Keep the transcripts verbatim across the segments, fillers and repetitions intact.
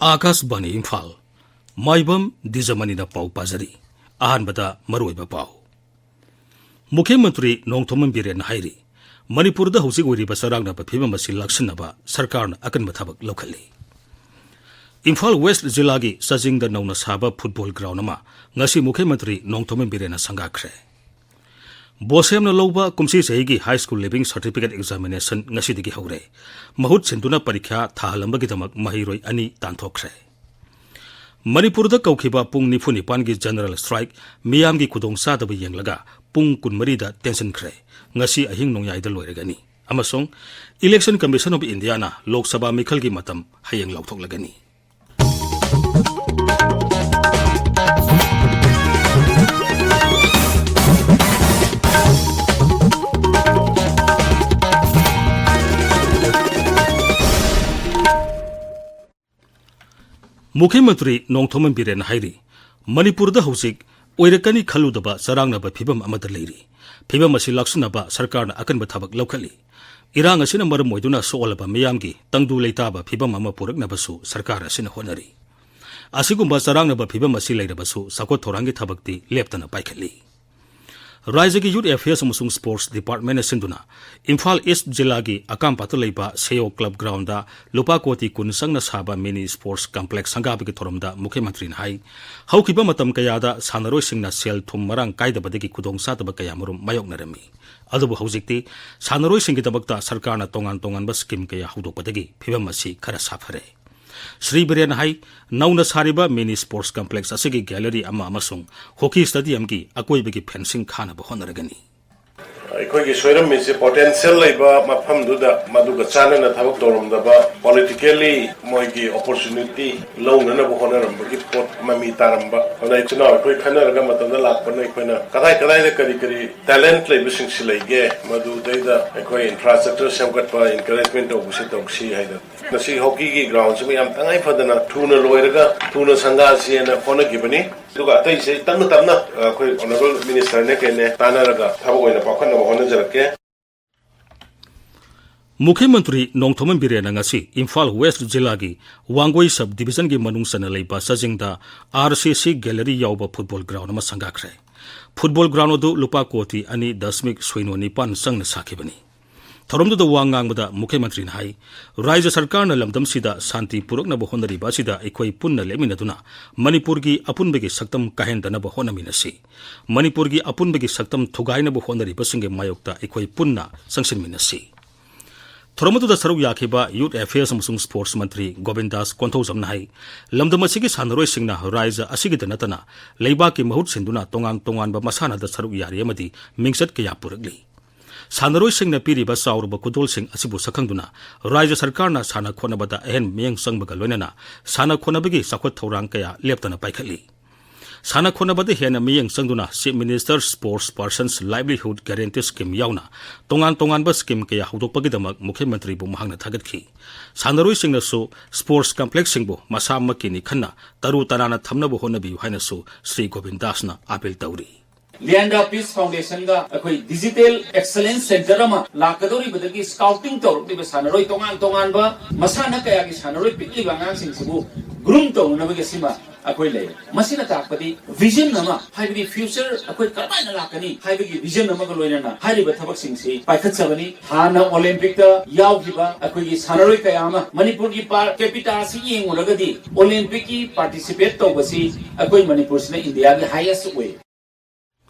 ꯑꯥꯀꯥꯁꯕꯥꯅꯤ ꯏꯝꯐꯥꯜ꯫ ꯃꯥꯏꯕꯝ ꯗꯤꯖꯃꯅꯤꯅ ꯄꯥꯎ ꯄꯥꯖꯔꯤ꯫ ꯑꯍꯥꯟꯕꯗ ꯃꯔꯨꯑꯣꯏꯕ ꯄꯥꯎ꯫ ꯃꯨꯈ꯭ꯌ ꯃꯟꯇ꯭ꯔꯤ ꯅꯣꯡꯊꯣꯝꯕꯝ ꯕꯤꯔꯦꯟꯅ ꯍꯥꯏꯔꯤ, ꯃꯅꯤꯄꯨꯔꯗ ꯍꯧꯖꯤꯛ ꯑꯣꯏꯔꯤꯕ ꯆꯔꯥꯡꯅꯕ ꯐꯤꯕꯝ ꯑꯁꯤ ꯂꯥꯛꯁꯤꯟꯅꯕ ꯁꯔꯀꯥꯔꯅ ꯑꯀꯟꯕ ꯊꯕꯛ ꯂꯧꯈꯠꯂꯤ꯫ ꯏꯝꯐꯥꯜ ꯋꯦꯁ꯭ꯠ ꯖꯤꯂꯥꯒꯤ ꯆꯥꯖꯤꯡꯗ ꯅꯧꯅ ꯁꯥꯕ ꯐꯨꯠꯕꯣꯜ ꯒ꯭ꯔꯥꯎꯟ ꯑꯃ ꯉꯁꯤ ꯃꯨꯈ꯭ꯌ ꯃꯟꯇ꯭ꯔꯤ ꯅꯣꯡꯊꯣꯝꯕꯝ ꯕꯤꯔꯦꯟꯅ ꯁꯪꯒꯥꯈ꯭ꯔꯦ꯫ ꯕꯣꯁꯦꯝꯅ ꯂꯧꯕ ꯀꯨꯝꯁꯤ ꯆꯍꯤꯒꯤ high school leaving certificate examination ꯉꯁꯤꯗꯒꯤ ꯍꯧꯔꯦ꯫ ꯃꯍꯨꯠ ꯁꯤꯟꯗꯨꯅ ꯄꯔꯤꯈ꯭ꯌꯥ ꯊꯥꯍꯜꯂꯝꯕꯒꯤꯗꯃꯛ ꯃꯍꯩꯔꯣꯏ ꯑꯅꯤ ꯇꯥꯟꯊꯣꯛꯈ꯭ꯔꯦ꯫ ꯃꯅꯤꯄꯨꯔꯗ ꯀꯧꯈꯤꯕ ꯄꯨꯡ ꯅꯤꯐꯨ ꯅꯤꯄꯥꯟꯒꯤ ꯖꯦꯅꯔꯦꯜ ꯁ꯭ꯇ꯭ꯔꯥꯏꯛ ꯃꯤꯌꯥꯝꯒꯤ ꯈꯨꯗꯣꯡꯆꯥꯗꯕ ꯌꯦꯡꯂꯒ ꯄꯨꯡ ꯀꯨꯟꯃꯔꯤꯗ ꯇꯦꯟꯁꯤꯟꯈ꯭ꯔꯦ꯫ ꯉꯁꯤ ꯑꯍꯤꯡ ꯅꯣꯡꯌꯥꯏꯗ ꯂꯣꯏꯔꯒꯅꯤ꯫ ꯑꯃꯁꯨꯡ Election Commission of Indiaꯅ Lok Sabha ꯃꯤꯈꯜꯒꯤ ꯃꯇꯝ ꯍꯌꯦꯡ ꯂꯥꯎꯊꯣꯛꯂꯒꯅꯤ꯫ ꯃꯨꯈ꯭ꯌ ꯃꯟꯇ꯭ꯔꯤ ꯅꯣꯡꯊꯣꯝꯕꯝ ꯕꯤꯔꯦꯟꯅ ꯍꯥꯏꯔꯤ, ꯃꯅꯤꯄꯨꯔꯗ ꯍꯧꯖꯤꯛ ꯑꯣꯏꯔꯛꯀꯅꯤ ꯈꯜꯂꯨꯗꯕ ꯆꯔꯥꯡꯅꯕ ꯐꯤꯕꯝ ꯑꯃꯗ ꯂꯩꯔꯤ꯫ ꯐꯤꯕꯝ ꯑꯁꯤ ꯂꯥꯛꯁꯤꯟꯅꯕ ꯁꯔꯀꯥꯔꯅ ꯑꯀꯟꯕ ꯊꯕꯛ ꯂꯧꯈꯠꯂꯤ꯫ ꯏꯔꯥꯡ ꯑꯁꯤꯅ ꯃꯔꯝ ꯑꯣꯏꯗꯨꯅ ꯁꯣꯛꯍꯜꯂꯕ ꯃꯤꯌꯥꯝꯒꯤ ꯇꯪꯗꯨ ꯂꯩꯇꯥꯕ ꯐꯤꯕꯝ ꯑꯃ ꯄꯨꯔꯛꯅꯕꯁꯨ ꯁꯔꯀꯥꯔ ꯑꯁꯤꯅ ꯍꯣꯠꯅꯔꯤ꯫ ꯑꯁꯤꯒꯨꯝꯕ ꯆꯔꯥꯡꯅꯕ ꯐꯤꯕꯝ ꯑꯁꯤ ꯂꯩꯔꯕꯁꯨ ꯆꯥꯎꯈꯠ ꯊꯧꯔꯥꯡꯒꯤ ꯊꯕꯛꯇꯤ ꯂꯦꯞꯇꯅ ꯄꯥꯏꯈꯠꯂꯤ꯫ ꯔꯥꯖ꯭ꯌꯒꯤ Youth Affairs ꯑꯃꯁꯨꯡ Sports Departmentꯅ ꯁꯤꯟꯗꯨꯅ ꯏꯝꯐꯥꯜ ꯏꯁ꯭ꯠ ꯖꯤꯂꯥꯒꯤ ꯑꯀꯥꯝꯄꯥꯠꯇ ꯂꯩꯕ ꯁꯦꯌꯣ ꯀ꯭ꯂꯕ ꯒ꯭ꯔꯥꯎꯟꯗ ꯂꯨꯄꯥ ꯀꯣꯇꯤ ꯀꯨꯟ ꯆꯪꯅ ꯁꯥꯕ ꯃꯤꯅꯤ ꯁ꯭ꯄꯣꯔꯠꯁ ꯀꯝꯄ꯭ꯂꯦꯛꯁ ꯁꯪꯒꯥꯕꯒꯤ ꯊꯧꯔꯝꯗ ꯃꯨꯈ꯭ꯌ ꯃꯟꯇ꯭ꯔꯤꯅ ꯍꯥꯏ, ꯍꯧꯈꯤꯕ ꯃꯇꯝ ꯀꯌꯥꯗ ꯁꯥꯟꯅꯔꯣꯏꯁꯤꯡꯅ ꯁꯦꯜ ꯊꯨꯝ ꯃꯔꯥꯡ ꯀꯥꯏꯗꯕꯗꯒꯤ ꯈꯨꯗꯣꯡꯆꯥꯗꯕ ꯀꯌꯥꯃꯔꯨꯝ ꯃꯥꯌꯣꯛꯅꯔꯝꯃꯤ꯫ ꯑꯗꯨꯕꯨ ꯍꯧꯖꯤꯛꯇꯤ ꯁꯥꯟꯅꯔꯣꯏꯁꯤꯡꯒꯤꯗꯃꯛꯇ ꯁꯔꯀꯥꯔꯅ ꯇꯣꯉꯥꯟ ꯇꯣꯉꯥꯟꯕ ꯁ꯭ꯀꯤꯝ ꯀꯌꯥ ꯍꯧꯗꯣꯛꯄꯗꯒꯤ ꯐꯤꯕꯝ ꯑꯁꯤ ꯈꯔ ꯁꯥꯐꯔꯦ꯫ ꯁ꯭ꯔꯤ ꯕꯤꯔꯦꯟꯅ ꯍꯥꯏ, ꯅꯧꯅ ꯁꯥꯔꯤꯕ ꯃꯤꯅꯤ ꯁ꯭ꯄꯣꯔꯠꯁ ꯀꯝꯄ꯭ꯂꯦꯛꯁ ꯑꯁꯤꯒꯤ ꯒꯦꯂꯔꯤ ꯑꯃ ꯑꯃꯁꯨꯡ ꯍꯣꯀꯤ ꯁ꯭ꯇꯦꯗꯤꯌꯝꯒꯤ ꯑꯀꯣꯏꯕꯒꯤ ꯐꯦꯟꯁꯤꯡ ꯈꯥꯅꯕ ꯍꯣꯠꯅꯔꯒꯅꯤ꯫ ꯑꯩꯈꯣꯏꯒꯤ ꯁꯣꯏꯔꯝꯃꯤꯁꯦ ꯄꯣꯇꯦꯟꯁꯤꯌꯦꯜ ꯂꯩꯕ ꯃꯐꯝꯗꯨꯗ ꯃꯗꯨꯒ ꯆꯥꯟꯅꯅ ꯊꯕꯛ ꯇꯧꯔꯝꯗꯕ, ꯄꯣꯂꯤꯇꯤꯀꯦꯜꯂꯤ ꯃꯣꯏꯒꯤ ꯑꯣꯄꯣꯔꯆꯨꯅꯤꯇꯤ ꯂꯧꯅꯅꯕ ꯍꯣꯠꯅꯔꯝꯕꯒꯤ ꯄꯣꯠ ꯃꯃꯤ ꯇꯥꯔꯝꯕ꯫ ꯑꯗꯨꯅ ꯏꯆꯤꯟ ꯏꯅꯥꯎ ꯑꯩꯈꯣꯏ ꯈꯟꯅꯔꯒ ꯃꯇꯝꯗ ꯂꯥꯛꯄꯅ ꯑꯩꯈꯣꯏꯅ ꯀꯗꯥꯏ ꯀꯗꯥꯏꯗ ꯀꯔꯤ ꯀꯔꯤ ꯇꯦꯂꯦꯟꯠ ꯂꯩꯕꯁꯤꯡꯁꯤ ꯂꯩꯒꯦ, ꯃꯗꯨꯗꯩꯗ ꯑꯩꯈꯣꯏ ꯏꯟꯐ꯭ꯔꯥꯁ꯭ꯇ꯭ꯔꯛꯆꯔ ꯁꯦꯝꯒꯠꯄ, ꯏꯟꯀꯔꯦꯖꯃꯦꯟ ꯇꯧꯕꯁꯤ ꯇꯧꯁꯤ ꯍꯥꯏꯗꯅ꯫ ꯉꯁꯤ ꯍꯣꯀꯤꯒꯤ ꯒ꯭ꯔꯥꯎꯟꯁꯤꯃ ꯌꯥꯝ ꯇꯉꯥꯏ ꯐꯗꯅ ꯊꯨꯅ ꯂꯣꯏꯔꯒ ꯊꯨꯅ ꯁꯪꯒꯥꯁꯤꯅ ꯍꯣꯠꯅꯈꯤꯕꯅꯤ꯫ ꯑꯗꯨꯒ ꯑꯇꯩꯁꯦ ꯇꯞꯅ ꯇꯞꯅ, ꯑ, ꯑꯩꯈꯣꯏ ꯑꯣꯅꯔꯦꯕꯜ ꯃꯤꯅꯤꯁꯇꯔꯅꯦ ꯀꯩꯅꯦ ꯇꯥꯟꯅꯔꯒ ꯊꯕꯛ ꯑꯣꯏꯅ ꯄꯥꯏꯈꯠꯅꯕ ꯍꯣꯠꯅꯖꯔꯛꯀꯦ꯫ ꯃꯨꯈ꯭ꯌ ꯃꯟꯇ꯭ꯔꯤ ꯅꯣꯡꯊꯣꯝꯕꯝ ꯕꯤꯔꯦꯟꯅ ꯉꯁꯤ ꯏꯝꯐꯥꯜ ꯋꯦꯁ ꯖꯤꯂꯥꯒꯤ ꯋꯥꯡꯒꯣꯏ ꯁꯕ ꯗꯤꯕꯤꯖꯟꯒꯤ ꯃꯅꯨꯡ ꯆꯟꯅ ꯂꯩꯕ ꯆꯥꯖꯤꯡꯗ ꯑꯥꯔ ꯁꯤ ꯁꯤ ꯒꯦꯂꯔꯤ ꯌꯥꯎꯕ ꯐꯨꯠꯕꯣꯜ ꯒ꯭ꯔꯥꯎꯟ ꯑꯃ ꯁꯪꯒꯥꯈ꯭ꯔꯦ꯫ ꯐꯨꯠꯕꯣꯜ ꯒ꯭ꯔꯥꯎꯟ ꯑꯗꯨ ꯂꯨꯄꯥ ꯀꯣꯇꯤ ꯑꯅꯤ ꯗꯁꯃꯤꯛ ꯁꯣꯏꯅꯣ ꯅꯤꯄꯥꯟ ꯆꯪꯅ ꯁꯥꯈꯤꯕꯅꯤ꯫ ꯊꯧꯔꯝꯗꯨꯗ ꯋꯥ ꯉꯥꯡꯕꯗ ꯃꯨꯈ꯭ꯌ ꯃꯟꯇ꯭ꯔꯤꯅ ꯍꯥꯏ, ꯔꯥꯖ꯭ꯌ ꯁꯔꯀꯥꯔꯅ ꯂꯝꯗꯝꯁꯤꯗ ꯁꯥꯟꯇꯤ ꯄꯨꯔꯛꯅꯕ ꯍꯣꯠꯅꯔꯤꯕ ꯑꯁꯤꯗ ꯑꯩꯈꯣꯏ ꯄꯨꯟꯅ ꯂꯦꯞꯃꯤꯟꯅꯗꯨꯅ ꯃꯅꯤꯄꯨꯔꯒꯤ ꯑꯄꯨꯟꯕꯒꯤ ꯁꯛꯇꯝ ꯀꯥꯏꯍꯟꯗꯅꯕ ꯍꯣꯠꯅꯃꯤꯟꯅꯁꯤ꯫ ꯃꯅꯤꯄꯨꯔꯒꯤ ꯑꯄꯨꯟꯕꯒꯤ ꯁꯛꯇꯝ ꯊꯨꯒꯥꯏꯅꯕ ꯍꯣꯠꯅꯔꯤꯕꯁꯤꯡꯒꯤ ꯃꯥꯌꯣꯛꯇ ꯑꯩꯈꯣꯏ ꯄꯨꯟꯅ ꯆꯪꯁꯤꯟꯃꯤꯟꯅꯁꯤ꯫ ꯊꯧꯔꯝ ꯑꯗꯨꯗ ꯁꯔꯨꯛ ꯌꯥꯈꯤꯕ ꯌꯨꯊ ꯑꯦꯐꯤꯌꯔꯁ ꯑꯃꯁꯨꯡ ꯁ꯭ꯄꯣꯔꯠꯁ ꯃꯟꯇ꯭ꯔꯤ ꯒꯣꯕꯤꯟꯗꯥꯁ ꯀꯣꯟꯊꯧꯖꯝꯅ ꯍꯥꯏ, ꯂꯝꯗꯝ ꯑꯁꯤꯒꯤ ꯁꯥꯟꯅꯔꯣꯏꯁꯤꯡꯅ ꯔꯥꯖ꯭ꯌ ꯑꯁꯤꯒꯤꯗ ꯅꯠꯇꯅ ꯂꯩꯕꯥꯛꯀꯤ ꯃꯍꯨꯠ ꯁꯤꯟꯗꯨꯅ ꯇꯣꯉꯥꯟ ꯇꯣꯉꯥꯟꯕ ꯃꯁꯥꯟꯅꯗ ꯁꯔꯨꯛ ꯌꯥꯔꯤ ꯑꯃꯗꯤ ꯃꯤꯡꯆꯠ ꯀꯌꯥ ꯄꯨꯔꯛꯂꯤ꯫ ꯁꯥꯟꯅꯔꯣꯏꯁꯤꯡꯅ ꯄꯤꯔꯤꯕ ꯆꯥꯎꯔꯕ ꯈꯨꯗꯣꯜꯁꯤꯡ ꯑꯁꯤꯕꯨ ꯁꯛꯈꯪꯗꯨꯅ ꯔꯥꯖ꯭ꯌ ꯁꯔꯀꯥꯔꯅ ꯁꯥꯟꯅ ꯈꯣꯠꯅꯕꯗ ꯑꯍꯦꯟꯕ ꯃꯤꯠꯌꯦꯡ ꯆꯪꯕꯒ ꯂꯣꯏꯅꯅ ꯁꯥꯟꯅ ꯈꯣꯠꯅꯕꯒꯤ ꯆꯥꯎꯈꯠ ꯊꯧꯔꯥꯡ ꯀꯌꯥ ꯂꯦꯞꯇꯅ ꯄꯥꯏꯈꯠꯂꯤ꯫ ꯁꯥꯟꯅ ꯈꯣꯠꯅꯕꯗ ꯍꯦꯟꯅ ꯃꯤꯠꯌꯦꯡ ꯆꯪꯗꯨꯅ Chief Minister Sports Persons Livelihood Guarantee Scheme ꯌꯥꯎꯅ ꯇꯣꯉꯥꯟ ꯇꯣꯉꯥꯟꯕ ꯁ꯭ꯀꯤꯝ ꯀꯌꯥ ꯍꯧꯗꯣꯛꯄꯒꯤꯗꯃꯛ ꯃꯨꯈ꯭ꯌ ꯃꯟꯇ꯭ꯔꯤꯕꯨ ꯃꯍꯥꯛꯅ ꯊꯥꯒꯠꯈꯤ꯫ ꯁꯥꯟꯅꯔꯣꯏꯁꯤꯡꯅꯁꯨ ꯁ꯭ꯄꯣꯔꯠꯁ ꯀꯝꯄ꯭ꯂꯦꯛꯁꯁꯤꯡꯕꯨ ꯃꯁꯥꯃꯛꯀꯤꯅꯤ ꯈꯟꯅ ꯇꯔꯨ ꯇꯅꯥꯟꯅ ꯊꯝꯅꯕ ꯍꯣꯠꯅꯕꯤꯌꯨ ꯍꯥꯏꯅꯁꯨ ꯁ꯭ꯔꯤ ꯒꯣꯕꯤꯟꯗꯥꯁꯅ ꯑꯥꯄꯤꯜ ꯇꯧꯔꯤ꯫ ꯂꯤꯌꯥꯟꯗꯥ ꯄꯤꯁ ꯐꯥꯎꯟꯗꯦꯁꯟꯒ ꯑꯩꯈꯣꯏ ꯗꯤꯖꯤꯇꯦꯜ ꯑꯦꯛꯁꯂꯦꯟꯁ ꯁꯦꯟꯇꯔ ꯑꯃ ꯂꯥꯛꯀꯗꯧꯔꯤꯕꯗꯒꯤ ꯁ꯭ꯀꯥꯎꯇꯤꯡ ꯇꯧꯔꯛꯂꯤꯕ ꯁꯥꯟꯅꯔꯣꯏ ꯇꯣꯉꯥꯟ ꯇꯣꯉꯥꯟꯕ ꯃꯁꯥꯟꯅ ꯀꯌꯥꯒꯤ ꯁꯥꯟꯅꯔꯣꯏ ꯄꯤꯛꯂꯤꯕ ꯑꯉꯥꯡꯁꯤꯡꯁꯤꯕꯨ ꯒ꯭ꯔꯨꯝ ꯇꯧꯅꯅꯕꯒꯤ ꯁꯤꯃ ꯑꯩꯈꯣꯏ ꯂꯩꯔꯦ꯫ ꯃꯁꯤꯅ ꯇꯥꯛꯄꯗꯤ ꯚꯤꯖꯟ ꯑꯃ, ꯍꯥꯏꯕꯗꯤ ꯐ꯭ꯌꯨꯆꯔ ꯑꯩꯈꯣꯏ ꯀꯔꯝꯍꯥꯏꯅ ꯂꯥꯛꯀꯅꯤ ꯍꯥꯏꯕꯒꯤ ꯚꯤꯖꯟ ꯑꯃꯒ ꯂꯣꯏꯅꯅ ꯍꯥꯏꯔꯤꯕ ꯊꯕꯛꯁꯤꯡꯁꯤ ꯄꯥꯏꯈꯠꯆꯕꯅꯤ꯫ ꯍꯥꯟꯅ ꯑꯣꯂꯦꯝꯄꯤꯛꯇ ꯌꯥꯎꯈꯤꯕ ꯑꯩꯈꯣꯏꯒꯤ ꯁꯥꯟꯅꯔꯣꯏ ꯀꯌꯥ ꯑꯃ ꯃꯅꯤꯄꯨꯔꯒꯤ ꯄꯥꯔ ꯀꯦꯄꯤꯇꯥ ꯑꯁꯤ ꯌꯦꯡꯉꯨꯔꯒꯗꯤ ꯑꯣꯂꯦꯝꯄꯤꯛꯀꯤ ꯄꯥꯔꯇꯤꯁꯤꯄꯦꯠ ꯇꯧꯕꯁꯤ ꯑꯩꯈꯣꯏ ꯃꯅꯤꯄꯨꯔꯁꯤꯅ ꯏꯟꯗꯤꯌꯥꯒꯤ ꯍꯥꯏꯌꯦꯁ ꯑꯣꯏ꯫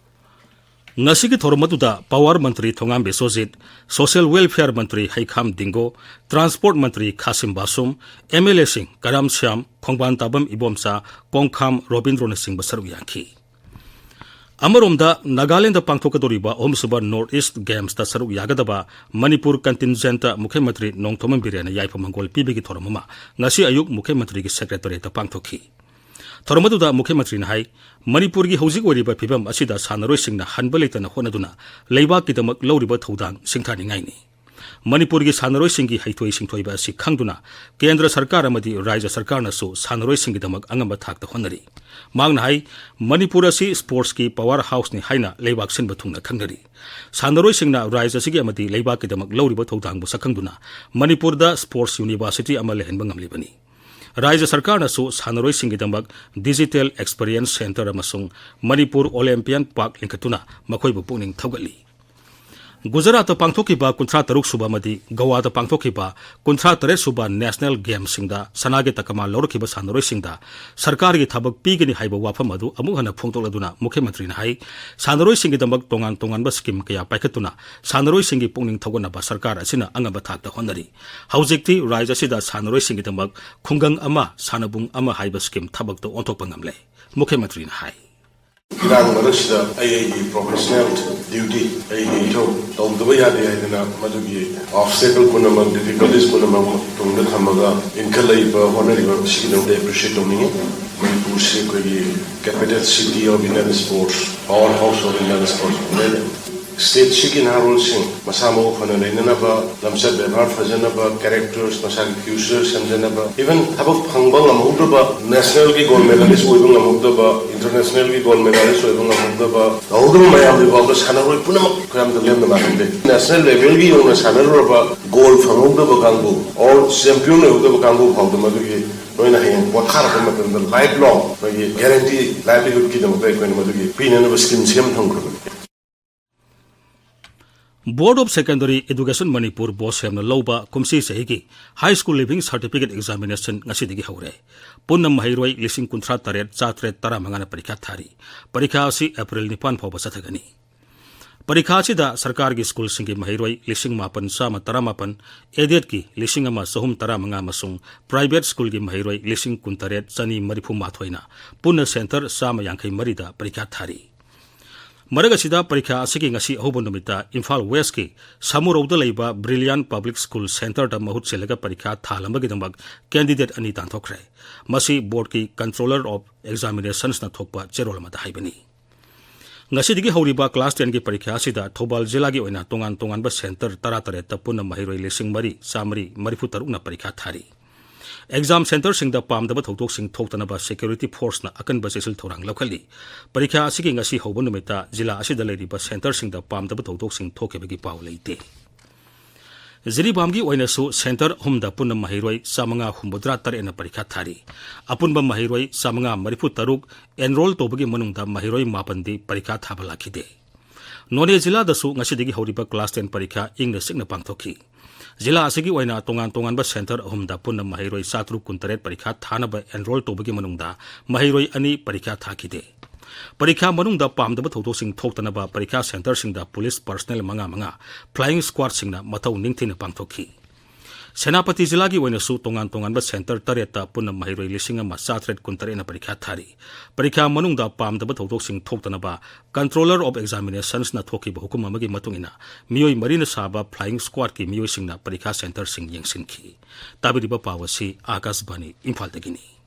ꯉꯁꯤꯒꯤ ꯊꯧꯔꯝ ꯑꯗꯨꯗ ꯄꯥꯋꯔ ꯃꯟꯇ꯭ꯔꯤ ꯊꯣꯉꯥꯝ ꯕꯤꯁ꯭ꯋꯖꯤꯠ, ꯁꯣꯁꯤꯌꯦꯜ ꯋꯦꯜꯐꯤꯌꯔ ꯃꯟꯇ꯭ꯔꯤ ꯍꯩꯈꯥꯝ ꯗꯤꯡꯒꯣ, ꯇ꯭ꯔꯥꯟꯁꯄꯣꯔꯠ ꯃꯟꯇ꯭ꯔꯤ ꯈꯥꯁꯤꯝ ꯕꯥꯁꯨꯝ, ꯑꯦꯝ ꯑꯦꯜ ꯑꯦꯁꯤꯡ ꯀꯔꯥꯝ ꯁ꯭ꯌꯥꯝ, ꯈꯣꯡꯕꯥꯟ ꯇꯥꯕꯝ ꯏꯕꯣꯝꯆꯥ, ꯀꯣꯡꯈꯥꯝ ꯔꯣꯕꯤꯟꯗ꯭ꯔꯣꯅꯆꯤꯡꯕ ꯁꯔꯨꯛ ꯌꯥꯈꯤ꯫ ꯑꯃꯔꯣꯝꯗ, ꯅꯥꯒꯥꯂꯦꯟꯗ ꯄꯥꯡꯊꯣꯛꯀꯗꯧꯔꯤꯕ ꯑꯍꯨꯝꯁꯨꯕ ꯅꯣꯔꯠ ꯏꯁ꯭ꯠ ꯒꯦꯝꯁꯇ ꯁꯔꯨꯛ ꯌꯥꯒꯗꯕ ꯃꯅꯤꯄꯨꯔ ꯀꯟꯇꯤꯟꯖꯦꯟꯠꯇ ꯃꯨꯈ꯭ꯌ ꯃꯟꯇ꯭ꯔꯤ ꯅꯣꯡꯊꯣꯝꯕꯝ ꯕꯤꯔꯦꯟꯅ ꯌꯥꯏꯐ ꯃꯪꯒꯣꯜ ꯄꯤꯕꯒꯤ ꯊꯧꯔꯝ ꯑꯃ ꯉꯁꯤ ꯑꯌꯨꯛ ꯃꯨꯈ꯭ꯌ ꯃꯟꯇ꯭ꯔꯤꯒꯤ ꯁꯦꯀ꯭ꯔꯦꯇꯔꯤꯌꯦꯠꯇ ꯄꯥꯡꯊꯣꯛꯈꯤ꯫ ꯊꯧꯔꯝ ꯑꯗꯨꯗ ꯃꯨꯈ꯭ꯌ ꯃꯟꯇ꯭ꯔꯤꯅ ꯍꯥꯏ, ꯃꯅꯤꯄꯨꯔꯒꯤ ꯍꯧꯖꯤꯛ ꯑꯣꯏꯔꯤꯕ ꯐꯤꯕꯝ ꯑꯁꯤꯗ ꯁꯥꯟꯅꯔꯣꯏꯁꯤꯡꯅ ꯍꯟꯕ ꯂꯩꯇꯅ ꯍꯣꯠꯅꯗꯨꯅ ꯂꯩꯕꯥꯛꯀꯤꯗꯃꯛ ꯂꯧꯔꯤꯕ ꯊꯧꯗꯥꯡ ꯁꯤꯡꯊꯥꯅꯤꯡꯉꯥꯏꯅꯤ꯫ ꯃꯅꯤꯄꯨꯔꯒꯤ ꯁꯥꯟꯅꯔꯣꯏꯁꯤꯡꯒꯤ ꯍꯩꯊꯣꯏ ꯁꯤꯡꯊꯣꯏꯕ ꯑꯁꯤ ꯈꯪꯗꯨꯅ ꯀꯦꯟꯗ꯭ꯔ ꯁꯔꯀꯥꯔ ꯑꯃꯗꯤ ꯔꯥꯖ꯭ꯌ ꯁꯔꯀꯥꯔꯅꯁꯨ ꯁꯥꯟꯅꯔꯣꯏꯁꯤꯡꯒꯤꯗꯃꯛ ꯑꯉꯝꯕ ꯊꯥꯛꯇ ꯍꯣꯠꯅꯔꯤ꯫ ꯃꯍꯥꯛꯅ ꯍꯥꯏ, ꯃꯅꯤꯄꯨꯔ ꯑꯁꯤ sportsꯀꯤ power houseꯅꯤ ꯍꯥꯏꯅ ꯂꯩꯕꯥꯛ ꯁꯤꯟꯕ ꯊꯨꯡꯅ ꯈꯪꯅꯔꯤ꯫ ꯁꯥꯟꯅꯔꯣꯏꯁꯤꯡꯅ ꯔꯥꯖ꯭ꯌ ꯑꯁꯤꯒꯤ ꯑꯃꯗꯤ ꯂꯩꯕꯥꯛꯀꯤꯗꯃꯛ ꯂꯧꯔꯤꯕ ꯊꯧꯗꯥꯡꯕꯨ ꯁꯛꯈꯪꯗꯨꯅ ꯃꯅꯤꯄꯨꯔꯗ sports university ꯑꯃ ꯂꯩꯍꯟꯕ ꯉꯝꯂꯤꯕꯅꯤ꯫ ꯔꯥꯖ꯭ꯌ ꯁꯔꯀꯥꯔꯅꯁꯨ ꯁꯥꯟꯅꯔꯣꯏꯁꯤꯡꯒꯤꯗꯃꯛ digital experience centre ꯑꯃꯁꯨꯡ ꯃꯅꯤꯄꯨꯔ Olympian Park ꯂꯤꯡꯈꯠꯇꯨꯅ ꯃꯈꯣꯏꯕꯨ ꯄꯨꯛꯅꯤꯡ ꯊꯧꯒꯠꯂꯤ꯫ ꯒꯨꯖꯔꯥꯠꯇ ꯄꯥꯡꯊꯣꯛꯈꯤꯕ ꯀꯨꯟꯊ꯭ꯔꯥ ꯇꯔꯨꯛ ꯁꯨꯕ ꯑꯃꯗꯤ ꯒꯣꯋꯥꯗ ꯄꯥꯡꯊꯣꯛꯈꯤꯕ ꯀꯨꯟꯊ꯭ꯔꯥ ꯇꯔꯦꯠ ꯁꯨꯕ National Gamesꯁꯤꯡꯗ ꯁꯅꯥꯒꯤ ꯇꯀꯃꯥ ꯂꯧꯔꯛꯈꯤꯕ ꯁꯥꯟꯅꯔꯣꯏꯁꯤꯡꯗ ꯁꯔꯀꯥꯔꯒꯤ ꯊꯕꯛ ꯄꯤꯒꯅꯤ ꯍꯥꯏꯕ ꯋꯥꯐꯝ ꯑꯗꯨ ꯑꯃꯨꯛ ꯍꯟꯅ ꯐꯣꯡꯗꯣꯛꯂꯗꯨꯅ ꯃꯨꯈ꯭ꯌ ꯃꯟꯇ꯭ꯔꯤꯅ ꯍꯥꯏ, ꯁꯥꯟꯅꯔꯣꯏꯁꯤꯡꯒꯤꯗꯃꯛ ꯇꯣꯉꯥꯟ ꯇꯣꯉꯥꯟꯕ scheme ꯀꯌꯥ ꯄꯥꯏꯈꯠꯇꯨꯅ ꯁꯥꯟꯅꯔꯣꯏꯁꯤꯡꯒꯤ ꯄꯨꯛꯅꯤꯡ ꯊꯧꯒꯠꯅꯕ ꯁꯔꯀꯥꯔ ꯑꯁꯤꯅ ꯑꯉꯝꯕ ꯊꯥꯛꯇ ꯍꯣꯠꯅꯔꯤ꯫ ꯍꯧꯖꯤꯛꯇꯤ ꯔꯥꯖ꯭ꯌ ꯑꯁꯤꯗ ꯁꯥꯟꯅꯔꯣꯏꯁꯤꯡꯒꯤꯗꯃꯛ ꯈꯨꯡꯒꯪ ꯑꯃ, ꯁꯥꯟꯅꯕꯨꯡ ꯑꯃ ꯍꯥꯏꯕ scheme ꯊꯕꯛꯇ ꯑꯣꯟꯊꯣꯛꯄ ꯉꯝꯂꯦ, ꯃꯨꯈ꯭ꯌ ꯃꯟꯇ꯭ꯔꯤꯅ ꯍꯥꯏ꯫ ꯏꯔꯥꯡ ꯃꯔꯛꯁꯤꯗ ꯑꯩ ꯑꯩꯒꯤ professional duty, ꯑꯩꯒꯤ ꯏꯊꯧ ꯇꯧꯗꯕ ꯌꯥꯗꯦ ꯍꯥꯏꯗꯅ ꯃꯗꯨꯒꯤ obstacle ꯄꯨꯝꯅꯃꯛ, difficulties ꯄꯨꯝꯅꯃꯛ ꯇꯨꯡꯗ ꯊꯝꯃꯒ ꯏꯟꯈꯠꯂꯛꯏꯕ, ꯍꯣꯠꯅꯔꯤꯕ ꯑꯁꯤꯒꯤꯗꯃꯛꯇ appreciate ꯇꯧꯅꯤꯡꯉꯤ꯫ ꯃꯅꯤꯄꯨꯔꯁꯤ ꯑꯩꯈꯣꯏꯒꯤ capital city of Indian sports, power house of Indian sports movement꯫ Stateꯁꯤꯒꯤ ꯅꯍꯥꯔꯣꯜꯁꯤꯡ ꯃꯁꯥ ꯃꯎ ꯐꯅ ꯂꯩꯅꯅꯕ, ꯂꯝꯆꯠ ꯕꯦꯕꯥꯔ ꯐꯖꯅꯕ, characters, ꯃꯁꯥꯒꯤ future ꯁꯦꯝꯖꯅꯕ, even ꯊꯕꯛ ꯐꯪꯕ ꯉꯝꯍꯧꯗꯕ, nationalꯒꯤ gold medalist ꯑꯣꯏꯕ ꯉꯝꯍꯧꯗꯕ, internationalꯒꯤ gold medalist ꯑꯣꯏꯕ ꯉꯝꯍꯧꯗꯕ, ꯇꯧꯍꯧꯗꯕ ꯃꯌꯥꯝꯗꯨ ꯐꯥꯎꯕ ꯁꯥꯟꯅꯔꯣꯏ ꯄꯨꯝꯅꯃꯛ ꯑꯩꯈꯣꯏ ꯑꯝꯇ ꯂꯦꯝꯅ ꯃꯥꯡꯍꯟꯗꯦ꯫ National levelꯒꯤ ꯌꯧꯅ ꯁꯥꯟꯅꯔꯨꯔꯕ, gold ꯐꯪꯍꯧꯗꯕ ꯀꯥꯡꯕꯨ, or champion ꯑꯣꯏꯍꯧꯗꯕ ꯀꯥꯡꯕꯨ ꯐꯥꯎꯗ ꯃꯗꯨꯒꯤ ꯅꯣꯏꯅ ꯍꯌꯦꯡ ꯄꯣꯊꯥꯔꯛꯄ ꯃꯇꯝꯗ lifelong ꯑꯩꯈꯣꯏꯒꯤ guarantee livelihoodꯀꯤꯗꯃꯛꯇ ꯑꯩꯈꯣꯏꯅ ꯃꯗꯨꯒꯤ ꯄꯤꯅꯅꯕ scheme ꯁꯦꯝ ꯊꯝꯈ꯭ꯔꯕꯅꯤ꯫ Board of Secondary Education Manipur, ꯕꯣꯁꯦꯝꯅ ꯂꯧꯕ ꯀꯨꯝꯁꯤ ꯆꯍꯤꯒꯤ High School Leaving Certificate Examination ꯉꯁꯤꯗꯒꯤ ꯍꯧꯔꯦ꯫ ꯄꯨꯟꯅ ꯃꯍꯩꯔꯣꯏ ꯂꯤꯁꯤꯡ ꯀꯨꯟꯊ꯭ꯔꯥ ꯇꯔꯦꯠ ꯆꯥꯇ꯭ꯔꯦꯠ ꯇꯔꯥꯃꯉꯥꯅ ꯄꯔꯤꯈꯥ ꯊꯥꯔꯤ꯫ ꯄꯔꯤꯈꯥ ꯑꯁꯤ ꯑꯦꯄ꯭ꯔꯤꯜ ꯅꯤꯄꯥꯟ ꯐꯥꯎꯕ ꯆꯠꯊꯒꯅꯤ꯫ ꯄꯔꯤꯈꯥ ꯑꯁꯤꯗ ꯁꯔꯀꯥꯔꯒꯤ ꯁ꯭ꯀꯨꯜꯁꯤꯡꯒꯤ ꯃꯍꯩꯔꯣꯏ ꯂꯤꯁꯤꯡ ꯃꯥꯄꯟ ꯆꯥꯝꯃ ꯇꯔꯥꯃꯥꯄꯟ, aidedꯀꯤ ꯂꯤꯁꯤꯡ ꯑꯃ ꯆꯍꯨꯝ ꯇꯔꯥꯃꯉꯥ ꯑꯃꯁꯨꯡ private ꯁ꯭ꯀꯨꯜꯒꯤ ꯃꯍꯩꯔꯣꯏ ꯂꯤꯁꯤꯡ ꯀꯨꯟꯇꯔꯦꯠ ꯆꯅꯤ ꯃꯔꯤꯐꯨ ꯃꯥꯊꯣꯏꯅ ꯄꯨꯟꯅ centre ꯆꯥꯝꯃ ꯌꯥꯡꯈꯩ ꯃꯔꯤꯗ ꯄꯔꯤꯈꯥ ꯊꯥꯔꯤ꯫ ꯃꯔꯛ ꯑꯁꯤꯗ, ꯄꯔꯤꯈꯥ ꯑꯁꯤꯒꯤ ꯉꯁꯤ ꯑꯍꯧꯕ ꯅꯨꯃꯤꯠꯇ ꯏꯝꯐꯥꯜ Westꯀꯤ ꯁꯃꯨꯔꯧꯗ ꯂꯩꯕ Brilliant Public School Centreꯗ ꯃꯍꯨꯠ ꯁꯤꯜꯂꯒ ꯄꯔꯤꯈꯥ ꯊꯥꯍꯜꯂꯝꯕꯒꯤꯗꯃꯛ candidate ꯑꯅꯤ ꯇꯥꯟꯊꯣꯛꯈ꯭ꯔꯦ꯫ ꯃꯁꯤ boardꯀꯤ Controller of Examinationsꯅ ꯊꯣꯛꯄ ꯆꯦꯔꯣꯜ ꯑꯃꯗ ꯍꯥꯏꯕꯅꯤ꯫ ꯉꯁꯤꯗꯒꯤ ꯍꯧꯔꯤꯕ class ten ꯒꯤ ꯄꯔꯤꯈ꯭ꯌꯥ ꯑꯁꯤꯗ ꯊꯧꯕꯥꯜ ꯖꯤꯂꯥꯒꯤ ꯑꯣꯏꯅ ꯇꯣꯉꯥꯟ ꯇꯣꯉꯥꯟꯕ centre ꯇꯔꯥꯇꯔꯦꯠꯇ ꯄꯨꯟꯅ ꯃꯍꯩꯔꯣꯏ ꯂꯤꯁꯤꯡ ꯃꯔꯤ ꯆꯥꯃꯔꯤ ꯃꯔꯤꯐꯨ ꯇꯔꯨꯛꯅ ꯄꯔꯤꯈ꯭ꯌꯥ ꯊꯥꯔꯤ꯫ Exam centre ꯁꯤꯡꯗ ꯄꯥꯝꯗꯕ ꯊꯧꯗꯣꯛꯁꯤꯡ ꯊꯣꯛꯇꯅꯕ security force ꯅ ꯑꯀꯟꯕ ꯆꯦꯛꯁꯤꯜ ꯊꯧꯔꯥꯡ ꯂꯧꯈꯠꯂꯤ꯫ ꯄꯔꯤꯈ꯭ꯌꯥ ꯑꯁꯤꯒꯤ ꯉꯁꯤ ꯍꯧꯕ ꯅꯨꯃꯤꯠꯇ ꯖꯤꯂꯥ ꯑꯁꯤꯗ ꯂꯩꯔꯤꯕ centre ꯁꯤꯡꯗ ꯄꯥꯝꯗꯕ ꯊꯧꯗꯣꯛꯁꯤꯡ ꯊꯣꯛꯈꯤꯕꯒꯤ ꯄꯥꯎ ꯂꯩꯇꯦ꯫ ꯖꯤꯔꯤꯕꯥꯝꯒꯤ ꯑꯣꯏꯅꯁꯨ centre ꯑꯍꯨꯝꯗ ꯄꯨꯟꯅ ꯃꯍꯩꯔꯣꯏ ꯆꯥꯃꯉꯥ ꯍꯨꯝꯐꯨꯇꯔꯥ ꯇꯔꯦꯠꯅ ꯄꯔꯤꯈꯥ ꯊꯥꯔꯤ꯫ ꯑꯄꯨꯟꯕ ꯃꯍꯩꯔꯣꯏ ꯆꯥꯃꯉꯥ ꯃꯔꯤꯐꯨ ꯇꯔꯨꯛ enrol ꯇꯧꯕꯒꯤ ꯃꯅꯨꯡꯗ ꯃꯍꯩꯔꯣꯏ ꯃꯥꯄꯟꯗꯤ ꯄꯔꯤꯈꯥ ꯊꯥꯕ ꯂꯥꯛꯈꯤꯗꯦ꯫ ꯅꯣꯅꯦ ꯖꯤꯂꯥꯗꯁꯨ ꯉꯁꯤꯗꯒꯤ ꯍꯧꯔꯤꯕ class ten ꯄꯔꯤꯈꯥ ꯏꯪꯅ ꯆꯤꯛꯅ ꯄꯥꯡꯊꯣꯛꯈꯤ꯫ ꯖꯤꯂꯥ ꯑꯁꯤꯒꯤ ꯑꯣꯏꯅ ꯇꯣꯉꯥꯟ ꯇꯣꯉꯥꯟꯕ centre ꯑꯍꯨꯝꯗ ꯄꯨꯟꯅ ꯃꯍꯩꯔꯣꯏ ꯆꯥꯇꯔꯨꯛ ꯀꯨꯟꯇꯔꯦꯠ ꯄꯔꯤꯈꯥ ꯊꯥꯅꯕ enrol ꯇꯧꯕꯒꯤ ꯃꯅꯨꯡꯗ ꯃꯍꯩꯔꯣꯏ ꯑꯅꯤ ꯄꯔꯤꯈꯥ ꯊꯥꯈꯤꯗꯦ꯫ ꯄꯔꯤꯈꯥ ꯃꯅꯨꯡꯗ ꯄꯥꯝꯗꯕ ꯊꯧꯗꯣꯛꯁꯤꯡ ꯊꯣꯛꯇꯅꯕ ꯄꯔꯤꯈꯥ centre ꯁꯤꯡꯗ police personnel ꯃꯉꯥ ꯃꯉꯥ, flying squad ꯁꯤꯡꯅ ꯃꯊꯧ ꯅꯤꯡꯊꯤꯅ ꯄꯥꯡꯊꯣꯛꯈꯤ꯫ ꯁꯦꯅꯥꯄꯇꯤ ꯖꯤꯂꯥꯒꯤ ꯑꯣꯏꯅꯁꯨ ꯇꯣꯉꯥꯟ ꯇꯣꯉꯥꯟꯕ centre ꯇꯔꯦꯠꯇ ꯄꯨꯟꯅ ꯃꯍꯩꯔꯣꯏ ꯂꯤꯁꯤꯡ ꯑꯃ ꯆꯥꯇꯔꯦꯠ ꯀꯨꯟꯇꯔꯦꯠꯅ ꯄꯔꯤꯈꯥ ꯊꯥꯔꯤ꯫ ꯄꯔꯤꯈꯥ ꯃꯅꯨꯡꯗ ꯄꯥꯝꯗꯕ ꯊꯧꯗꯣꯛꯁꯤꯡ ꯊꯣꯛꯇꯅꯕ Controller of Examinations ꯅ ꯊꯣꯛꯈꯤꯕ ꯍꯨꯀꯨꯝ ꯑꯃꯒꯤ ꯃꯇꯨꯡ ꯏꯟꯅ ꯃꯤꯑꯣꯏ ꯃꯔꯤꯅ ꯁꯥꯕ flying squad ꯀꯤ ꯃꯤꯑꯣꯏꯁꯤꯡꯅ ꯄꯔꯤꯈꯥ centre ꯁꯤꯡ ꯌꯦꯡꯁꯤꯟꯈꯤ꯫ ꯇꯥꯕꯤꯔꯤꯕ ꯄꯥꯎ ꯑꯁꯤ ꯑꯥꯀꯥꯁꯕꯥꯅꯤ ꯏꯝꯐꯥꯜꯗꯒꯤꯅꯤ꯫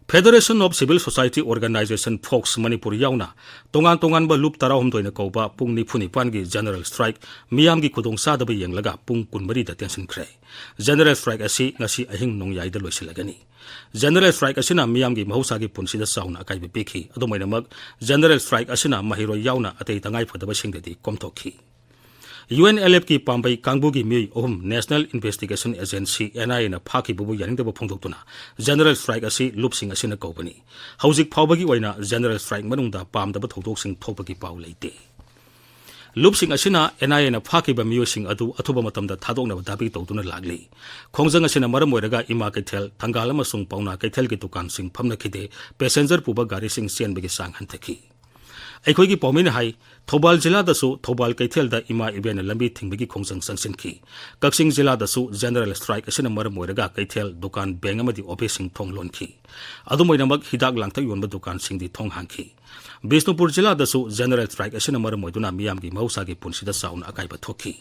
Federation of Civil Society Organisation, fox Manipur ꯌꯥꯎꯅ ꯇꯣꯉꯥꯟ ꯇꯣꯉꯥꯟꯕ ꯂꯨꯞ ꯇꯔꯥꯍꯨꯝꯗꯣꯏꯅ ꯀꯧꯕ ꯄꯨꯡ ꯅꯤꯐꯨ ꯅꯤꯄꯥꯟꯒꯤ general strike, ꯃꯤꯌꯥꯝꯒꯤ ꯈꯨꯗꯣꯡꯆꯥꯗꯕ ꯌꯦꯡꯂꯒ ꯄꯨꯡ ꯀꯨꯟꯃꯔꯤꯗ ꯇꯦꯟꯁꯤꯟꯈ꯭ꯔꯦ꯫ General strike ꯑꯁꯤ ꯉꯁꯤ ꯑꯍꯤꯡ ꯅꯣꯡꯌꯥꯏꯗ ꯂꯣꯏꯁꯤꯜꯂꯒꯅꯤ꯫ General strike ꯑꯁꯤꯅ ꯃꯤꯌꯥꯝꯒꯤ ꯃꯍꯧꯁꯥꯒꯤ ꯄꯨꯟꯁꯤꯗ ꯆꯥꯎꯅ ꯑꯀꯥꯏꯕ ꯄꯤꯈꯤ꯫ ꯑꯗꯨꯝ ꯑꯣꯏꯅꯃꯛ, general strike ꯑꯁꯤꯅ ꯃꯍꯩꯔꯣꯏ ꯌꯥꯎꯅ ꯑꯇꯩ ꯇꯉꯥꯏꯐꯗꯕꯁꯤꯡꯗꯗꯤ ꯀꯣꯝꯊꯣꯛꯈꯤ꯫ ꯌꯨ ꯑꯦꯟ ꯑꯦꯜ ꯑꯦꯐꯀꯤ ꯄꯥꯝꯕꯩ ꯀꯥꯡꯕꯨꯒꯤ ꯃꯤꯑꯣꯏ ꯑꯍꯨꯝ National Investigation Agency, N I A ꯅ ꯐꯥꯈꯤꯕꯕꯨ ꯌꯥꯅꯤꯡꯗꯕ ꯐꯣꯡꯗꯣꯛꯇꯨꯅ general strike ꯑꯁꯤ ꯂꯨꯞꯁꯤꯡ ꯑꯁꯤꯅ ꯀꯧꯕꯅꯤ꯫ ꯍꯧꯖꯤꯛ ꯐꯥꯎꯕꯒꯤ ꯑꯣꯏꯅ general strike ꯃꯅꯨꯡꯗ ꯄꯥꯝꯗꯕ ꯊꯧꯗꯣꯛꯁꯤꯡ ꯊꯣꯛꯄꯒꯤ ꯄꯥꯎ ꯂꯩꯇꯦ꯫ ꯂꯨꯞꯁꯤꯡ ꯑꯁꯤꯅ N I A ꯅ ꯐꯥꯈꯤꯕ ꯃꯤꯑꯣꯏꯁꯤꯡ ꯑꯗꯨ ꯑꯊꯨꯕ ꯃꯇꯝꯗ ꯊꯥꯗꯣꯛꯅꯕ ꯗꯥꯕꯤ ꯇꯧꯗꯨꯅ ꯂꯥꯛꯂꯤ꯫ ꯈꯣꯡꯖꯪ ꯑꯁꯤꯅ ꯃꯔꯝ ꯑꯣꯏꯔꯒ ꯏꯃꯥ ꯀꯩꯊꯦꯜ, ꯊꯪꯒꯥꯜ ꯑꯃꯁꯨꯡ ꯄꯥꯎꯅꯥ ꯀꯩꯊꯦꯜꯒꯤ ꯗꯨꯀꯥꯟꯁꯤꯡ ꯐꯝꯅꯈꯤꯗꯦ, passenger ꯄꯨꯕ ꯒꯥꯔꯤꯁꯤꯡ ꯆꯦꯟꯕꯒꯤ ꯆꯥꯡ ꯍꯟꯊꯈꯤ꯫ ꯑꯩꯈꯣꯏꯒꯤ ꯄꯥꯎꯃꯤꯅ ꯍꯥꯏ, ꯊꯧꯕꯥꯜ ꯖꯤꯂꯥꯗꯁꯨ ꯊꯧꯕꯥꯜ ꯀꯩꯊꯦꯜꯗ ꯏꯃꯥ ꯏꯕꯦꯟꯅ ꯂꯝꯕꯤ ꯊꯤꯡꯕꯒꯤ ꯈꯣꯡꯖꯪ ꯆꯪꯁꯤꯟꯈꯤ꯫ ꯀꯛꯆꯤꯡ ꯖꯤꯂꯥꯗꯁꯨ general strike ꯑꯁꯤꯅ ꯃꯔꯝ ꯑꯣꯏꯔꯒ ꯀꯩꯊꯦꯜ, ꯗꯨꯀꯥꯟ, bank ꯑꯃꯗꯤ office ꯁꯤꯡ ꯊꯣꯡ ꯂꯣꯟꯈꯤ꯫ ꯑꯗꯨꯝ ꯑꯣꯏꯅꯃꯛ, ꯍꯤꯗꯥꯛ ꯂꯥꯡꯊꯛ ꯌꯣꯟꯕ ꯗꯨꯀꯥꯟꯁꯤꯡꯗꯤ ꯊꯣꯡ ꯍꯥꯡꯈꯤ꯫ ꯕꯤꯁꯅꯨꯄꯨꯔ ꯖꯤꯂꯥꯗꯁꯨ general strike ꯑꯁꯤꯅ ꯃꯔꯝ ꯑꯣꯏꯗꯨꯅ ꯃꯤꯌꯥꯝꯒꯤ ꯃꯍꯧꯁꯥꯒꯤ ꯄꯨꯟꯁꯤꯗ ꯆꯥꯎꯅ ꯑꯀꯥꯏꯕ ꯊꯣꯛꯈꯤ꯫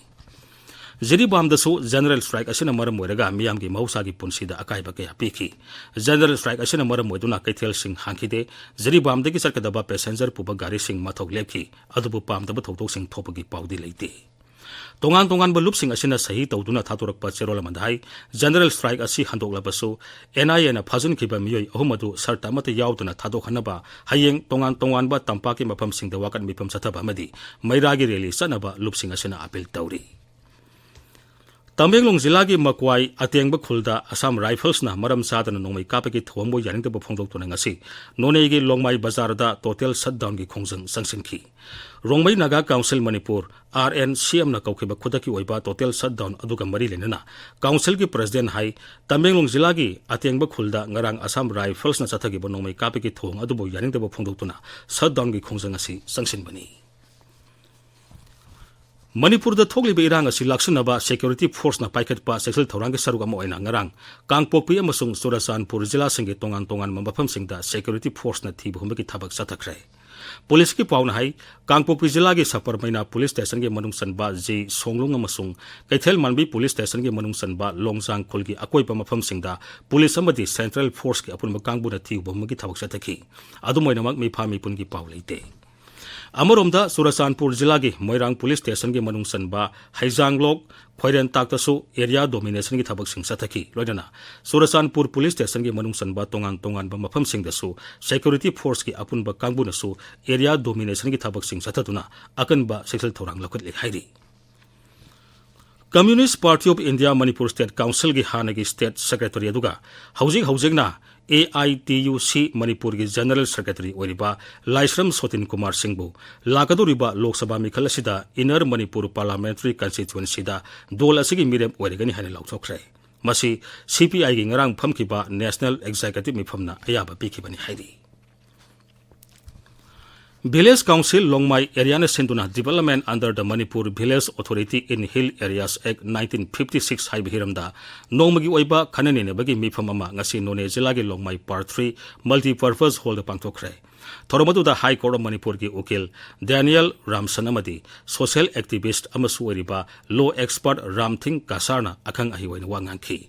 ꯖꯤꯔꯤꯕꯥꯝꯗꯁꯨ ꯖꯦꯅꯔꯦꯜ ꯁ꯭ꯇ꯭ꯔꯥꯏꯛ ꯑꯁꯤꯅ ꯃꯔꯝ ꯑꯣꯏꯔꯒ ꯃꯤꯌꯥꯝꯒꯤ ꯃꯍꯧꯁꯥꯒꯤ ꯄꯨꯟꯁꯤꯗ ꯑꯀꯥꯏꯕ ꯀꯌꯥ ꯄꯤꯈꯤ꯫ ꯖꯦꯅꯔꯦꯜ ꯁ꯭ꯇ꯭ꯔꯥꯏꯛ ꯑꯁꯤꯅ ꯃꯔꯝ ꯑꯣꯏꯗꯨꯅ ꯀꯩꯊꯦꯜꯁꯤꯡ ꯍꯥꯡꯈꯤꯗꯦ꯫ ꯖꯤꯔꯤꯕꯥꯝꯗꯒꯤ ꯆꯠꯀꯗꯕ ꯄꯦꯁꯦꯟꯖꯔ ꯄꯨꯕ ꯒꯥꯔꯤꯁꯤꯡ ꯃꯊꯧ ꯂꯦꯞꯈꯤ꯫ ꯑꯗꯨꯕꯨ ꯄꯥꯝꯗꯕ ꯊꯧꯗꯣꯛꯁꯤꯡ ꯊꯣꯛꯄꯒꯤ ꯄꯥꯎꯗꯤ ꯂꯩꯇꯦ꯫ ꯇꯣꯉꯥꯟ ꯇꯣꯉꯥꯟꯕ ꯂꯨꯞꯁꯤꯡ ꯑꯁꯤꯅ ꯁꯍꯤ ꯇꯧꯗꯨꯅ ꯊꯥꯗꯣꯔꯛꯄ ꯆꯦꯔꯣꯜ ꯑꯃꯗ ꯍꯥꯏ, ꯖꯦꯅꯔꯦꯜ ꯁ꯭ꯇ꯭ꯔꯥꯏꯛ ꯑꯁꯤ ꯍꯟꯗꯣꯛꯂꯕꯁꯨ, ꯑꯦꯟ ꯑꯥꯏ ꯑꯦꯅ ꯐꯥꯖꯤꯟꯈꯤꯕ ꯃꯤꯑꯣꯏ ꯑꯍꯨꯝ ꯑꯗꯨ ꯁꯔꯇ ꯑꯃꯠꯇ ꯌꯥꯎꯗꯅ ꯊꯥꯗꯣꯛꯍꯟꯅꯕ ꯍꯌꯦꯡ ꯇꯣꯉꯥꯟ ꯇꯣꯉꯥꯟꯕ ꯇꯝꯄꯥꯛꯀꯤ ꯃꯐꯝꯁꯤꯡꯗ ꯋꯥꯀꯠ ꯃꯤꯐꯝ ꯆꯠꯊꯕ ꯑꯃꯗꯤ ꯃꯩꯔꯥꯒꯤ ꯔꯦꯂꯤ ꯆꯠꯅꯕ ꯂꯨꯞꯁꯤꯡ ꯑꯁꯤꯅ ꯑꯥꯄꯤꯜ ꯇꯧꯔꯤ꯫ ꯇꯃꯦꯡꯂꯣꯡ ꯖꯤꯂꯥꯒꯤ ꯃꯀ꯭ꯋꯥꯏ ꯑꯇꯦꯡꯕ ꯈꯨꯜꯗ ꯑꯁꯥꯝ ꯔꯥꯏꯐꯜꯁꯅ ꯃꯔꯝ ꯆꯥꯗꯅ ꯅꯣꯡꯃꯩ ꯀꯥꯞꯄꯒꯤ ꯊꯧꯑꯣꯡꯕꯨ ꯌꯥꯅꯤꯡꯗꯕ ꯐꯣꯡꯗꯣꯛꯇꯨꯅ ꯉꯁꯤ ꯅꯣꯅꯦꯒꯤ ꯂꯣꯡꯃꯥꯏ ꯕꯖꯥꯔꯗ ꯇꯣꯇꯦꯜ ꯁꯠꯗꯥꯎꯟꯒꯤ ꯈꯣꯡꯖꯪ ꯆꯪꯁꯤꯟꯈꯤ꯫ Rongmei Naga council Manipur, R N C ꯑꯦꯝꯅ ꯀꯧꯈꯤꯕ ꯈꯨꯗꯛꯀꯤ ꯑꯣꯏꯕ ꯇꯣꯇꯦꯜ ꯁꯠꯗꯥꯎꯟ ꯑꯗꯨꯒ ꯃꯔꯤ ꯂꯩꯅꯅ ꯀꯥꯎꯟꯁꯤꯜꯒꯤ ꯄ꯭ꯔꯁꯤꯗꯦꯟ ꯍꯥꯏ, ꯇꯃꯦꯡꯂꯣꯡ ꯖꯤꯂꯥꯒꯤ ꯑꯇꯦꯡꯕ ꯈꯨꯜꯗ ꯉꯔꯥꯡ ꯑꯁꯥꯝ ꯔꯥꯏꯐꯜꯁꯅ ꯆꯠꯊꯈꯤꯕ ꯅꯣꯡꯃꯩ ꯀꯥꯞꯄꯒꯤ ꯊꯧꯑꯣꯡ ꯑꯗꯨꯕꯨ ꯌꯥꯅꯤꯡꯗꯕ ꯐꯣꯡꯗꯣꯛꯇꯨꯅ ꯁꯠꯗꯥꯎꯟꯒꯤ ꯈꯣꯡꯖꯪ ꯑꯁꯤ ꯆꯪꯁꯤꯟꯕꯅꯤ꯫ ꯃꯅꯤꯄꯨꯔꯗ ꯊꯣꯛꯂꯤꯕ ꯏꯔꯥꯡ ꯑꯁꯤ ꯂꯥꯛꯁꯤꯟꯅꯕ ꯁꯦꯀ꯭ꯌꯨꯔꯤꯇꯤ ꯐꯣꯔꯁꯅ ꯄꯥꯏꯈꯠꯄ ꯆꯦꯛꯁꯤꯜ ꯊꯧꯔꯥꯡꯒꯤ ꯁꯔꯨꯛ ꯑꯃ ꯑꯣꯏꯅ ꯉꯔꯥꯡ ꯀꯥꯡꯄꯣꯛꯄꯤ ꯑꯃꯁꯨꯡ ꯆꯨꯔꯆꯥꯟꯄꯨꯔ ꯖꯤꯂꯥꯁꯤꯡꯒꯤ ꯇꯣꯉꯥꯟ ꯇꯣꯉꯥꯟꯕ ꯃꯐꯝꯁꯤꯡꯗ ꯁꯦꯀ꯭ꯌꯨꯔꯤꯇꯤ ꯐꯣꯔꯁꯅ ꯊꯤꯕ ꯍꯨꯝꯕꯒꯤ ꯊꯕꯛ ꯆꯠꯊꯈ꯭ꯔꯦ꯫ ꯄꯨꯂꯤꯁꯀꯤ ꯄꯥꯎꯅ ꯍꯥꯏ, ꯀꯥꯡꯄꯣꯛꯄꯤ ꯖꯤꯂꯥꯒꯤ ꯁꯄꯔꯃꯩꯅꯥ ꯄꯨꯂꯤꯁ ꯁ꯭ꯇꯦꯁꯟꯒꯤ ꯃꯅꯨꯡ ꯆꯟꯕ ꯖꯤ ꯁꯣꯡꯂꯨꯡ ꯑꯃꯁꯨꯡ ꯀꯩꯊꯦꯜ ꯃꯥꯟꯕꯤ ꯄꯨꯂꯤꯁ ꯁ꯭ꯇꯦꯁꯟꯒꯤ ꯃꯅꯨꯡ ꯆꯟꯕ ꯂꯣꯡꯖꯥꯡ ꯈꯨꯜꯒꯤ ꯑꯀꯣꯏꯕ ꯃꯐꯝꯁꯤꯡꯗ ꯄꯨꯂꯤꯁ ꯑꯃꯗꯤ ꯁꯦꯟꯇ꯭ꯔꯦꯜ ꯐꯣꯔꯁꯀꯤ ꯑꯄꯨꯟꯕ ꯀꯥꯡꯕꯨꯅ ꯊꯤꯕ ꯍꯨꯝꯕꯒꯤ ꯊꯕꯛ ꯆꯠꯊꯈꯤ꯫ ꯑꯗꯨꯝ ꯑꯣꯏꯅꯃꯛ, ꯃꯤꯐꯥ ꯃꯤꯄꯨꯟꯒꯤ ꯄꯥꯎ ꯂꯩꯇꯦ꯫ ꯑꯃꯔꯣꯝꯗ, ꯆꯨꯔꯆꯥꯟꯄꯨꯔ ꯖꯤꯂꯥꯒꯤ ꯃꯣꯏꯔꯥꯡ ꯄꯨꯂꯤꯁ ꯁ꯭ꯇꯦꯁꯟꯒꯤ ꯃꯅꯨꯡ ꯆꯟꯕ ꯍꯩꯖꯥꯡꯂꯣꯛ, ꯈ꯭ꯋꯥꯏꯔꯦꯟꯇꯥꯛꯇꯁꯨ ꯑꯦꯔꯤꯌꯥ ꯗꯣꯃꯤꯅꯦꯁꯟꯒꯤ ꯊꯕꯛꯁꯤꯡ ꯆꯠꯊꯈꯤ꯫ ꯂꯣꯏꯅꯅ ꯆꯨꯔꯆꯥꯟꯄꯨꯔ ꯄꯨꯂꯤꯁ ꯁ꯭ꯇꯦꯁꯟꯒꯤ ꯃꯅꯨꯡ ꯆꯟꯕ ꯇꯣꯉꯥꯟ ꯇꯣꯉꯥꯟꯕ ꯃꯐꯝꯁꯤꯡꯗꯁꯨ ꯁꯦꯀ꯭ꯌꯨꯔꯤꯇꯤ ꯐꯣꯔꯁꯀꯤ ꯑꯄꯨꯟꯕ ꯀꯥꯡꯕꯨꯅꯁꯨ ꯑꯦꯔꯤꯌꯥ ꯗꯣꯃꯤꯅꯦꯁꯟꯒꯤ ꯊꯕꯛꯁꯤꯡ ꯆꯠꯊꯗꯨꯅ ꯑꯀꯟꯕ ꯆꯦꯛꯁꯤꯜ ꯊꯧꯔꯥꯡ ꯂꯧꯈꯠꯂꯤ ꯍꯥꯏꯔꯤ꯫ Communist Party of India Manipur State Councilꯒꯤ ꯍꯥꯟꯅꯒꯤ ꯁ꯭ꯇꯦꯠ ꯁꯦꯀ꯭ꯔꯦꯇꯔꯤ ꯑꯗꯨꯒ ꯍꯧꯖꯤꯛ ꯍꯧꯖꯤꯛꯅ ꯑꯦ ꯑꯥꯏ ꯇꯤ ꯌꯨ ꯁꯤ ꯃꯅꯤꯄꯨꯔꯒꯤ ꯖꯦꯅꯔꯦꯜ ꯁꯦꯀ꯭ꯔꯦꯇꯔꯤ ꯑꯣꯏꯔꯤꯕ ꯂꯥꯏꯁ꯭ꯔꯝ ꯁꯣꯇꯤꯟ ꯀꯨꯃꯥꯔ ꯁꯤꯡꯕꯨ ꯂꯥꯛꯀꯗꯧꯔꯤꯕ ꯂꯣꯛ ꯁꯚꯥ ꯃꯤꯈꯜ ꯑꯁꯤꯗ ꯏꯟꯅꯔ ꯃꯅꯤꯄꯨꯔ ꯄꯥꯔꯂꯥꯃꯦꯟꯇꯔꯤ ꯀꯟꯁꯇꯤꯇ꯭ꯌꯨꯑꯦꯟꯁꯤꯗ ꯗꯣꯜ ꯑꯁꯤꯒꯤ ꯃꯤꯔꯦꯞ ꯑꯣꯏꯔꯒꯅꯤ ꯍꯥꯏꯅ ꯂꯥꯎꯊꯣꯛꯈ꯭ꯔꯦ꯫ ꯃꯁꯤ ꯁꯤ ꯄꯤ ꯑꯥꯏꯒꯤ ꯉꯔꯥꯡ ꯐꯝꯈꯤꯕ ꯅꯦꯁꯅꯦꯜ ꯑꯦꯛꯖꯤꯀ꯭ꯌꯨꯇꯤꯚ ꯃꯤꯐꯝꯅ ꯑꯌꯥꯕ ꯄꯤꯈꯤꯕꯅꯤ ꯍꯥꯏꯔꯤ꯫ Village Council ꯂꯣꯡꯃꯥꯏ ꯑꯦꯔꯤꯌꯥꯅ ꯁꯤꯟꯗꯨꯅ Development Under the Manipur Village Authority in Hill Areas Act nineteen fifty six ꯍꯥꯏꯕ ꯍꯤꯔꯝꯗ ꯅꯣꯡꯃꯒꯤ ꯑꯣꯏꯕ ꯈꯟꯅ ꯅꯩꯅꯕꯒꯤ ꯃꯤꯐꯝ ꯑꯃ ꯉꯁꯤ ꯅꯣꯅꯦ ꯖꯤꯂꯥꯒꯤ ꯂꯣꯡꯃꯥꯏ Part three Multipurpose Hallꯗ ꯄꯥꯡꯊꯣꯛꯈ꯭ꯔꯦ꯫ ꯊꯧꯔꯝ ꯑꯗꯨꯗ High Court of ꯃꯅꯤꯄꯨꯔꯒꯤ ꯎꯀꯤꯜ ꯗꯦꯅꯤꯌꯦꯜ ꯔꯥꯝꯁꯟ ꯑꯃꯗꯤ social activist ꯑꯃꯁꯨ ꯑꯣꯏꯔꯤꯕ law expert ꯔꯥꯝꯊꯤꯡ ꯀꯁꯥꯔꯅ ꯑꯈꯪ ꯑꯍꯩ ꯑꯣꯏꯅ ꯋꯥ ꯉꯥꯡꯈꯤ꯫